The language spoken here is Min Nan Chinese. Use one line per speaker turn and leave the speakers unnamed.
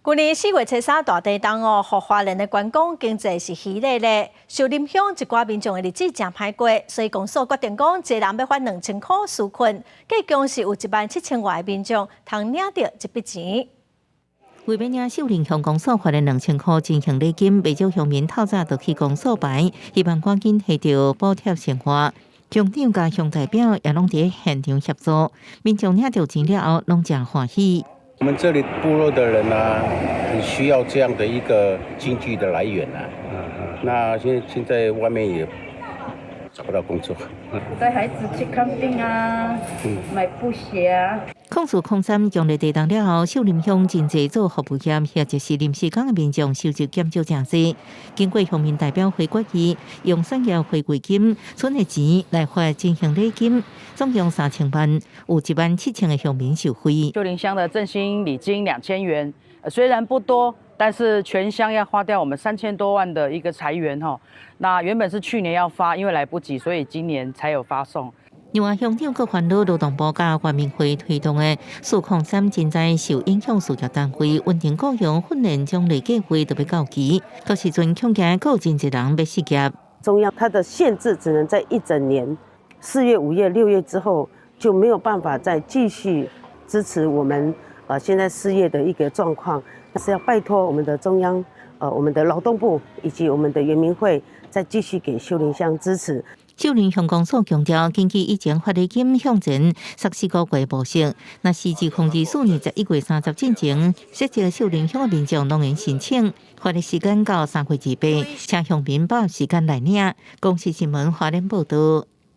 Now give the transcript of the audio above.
舊年4月初三大地震哦，予花蓮的觀光經濟是稀咧咧。秀林鄉一寡民眾的日子誠歹過，所以公所決定講，一人欲發2000箍紓困，計共是有1萬7千外民眾通領著這筆錢。
為欲領秀林鄉公所發的2000箍振興禮金，袂少鄉民透早就去公所排，希望趕緊提著補貼生活。鄉長佮鄉代表也攏佇現場協助，民眾領著錢了後，攏誠歡喜。
我們這裡部落的人啊，很需要這樣的一個經濟的來源啊。那現在外面也找不到工作。
帶孩子去看病啊，買布鞋啊。
04/03強烈地震了後，秀林鄉真濟做服務業或者是臨時工的民眾收入減少誠濟。經過鄉民代表會決議，用產業回饋金存的錢來發振興禮金，總共3000萬，有1萬7千个鄉民受惠。
秀林鄉的振興禮金2000元，雖然不多，但是全鄉要花掉我們3000多萬的一個財源吼。那原本是去年要發，因為來不及，所以今年才有發送。
另外，鄉長閣煩惱勞動部佮原民會推動的4/03震災受影響事業單位穩定僱傭訓練獎勵計劃就欲到期，到時陣恐驚閣有真濟人欲失業。
中央它的限制只能在一整年，4月、5月、6月之後就沒有辦法再繼續支持我們現在失業的一個狀況，是要拜託我們的中央、我們的勞動部以及我們的原民會再繼續給秀林鄉支持。
秀林鄉公所強調，根據以前發禮金向前14個月模式，若是2024年11月30進前，設籍秀林鄉的民眾攏會申請，發的時間到3月28，請鄉民把握時間來領。公視新聞花蓮報道。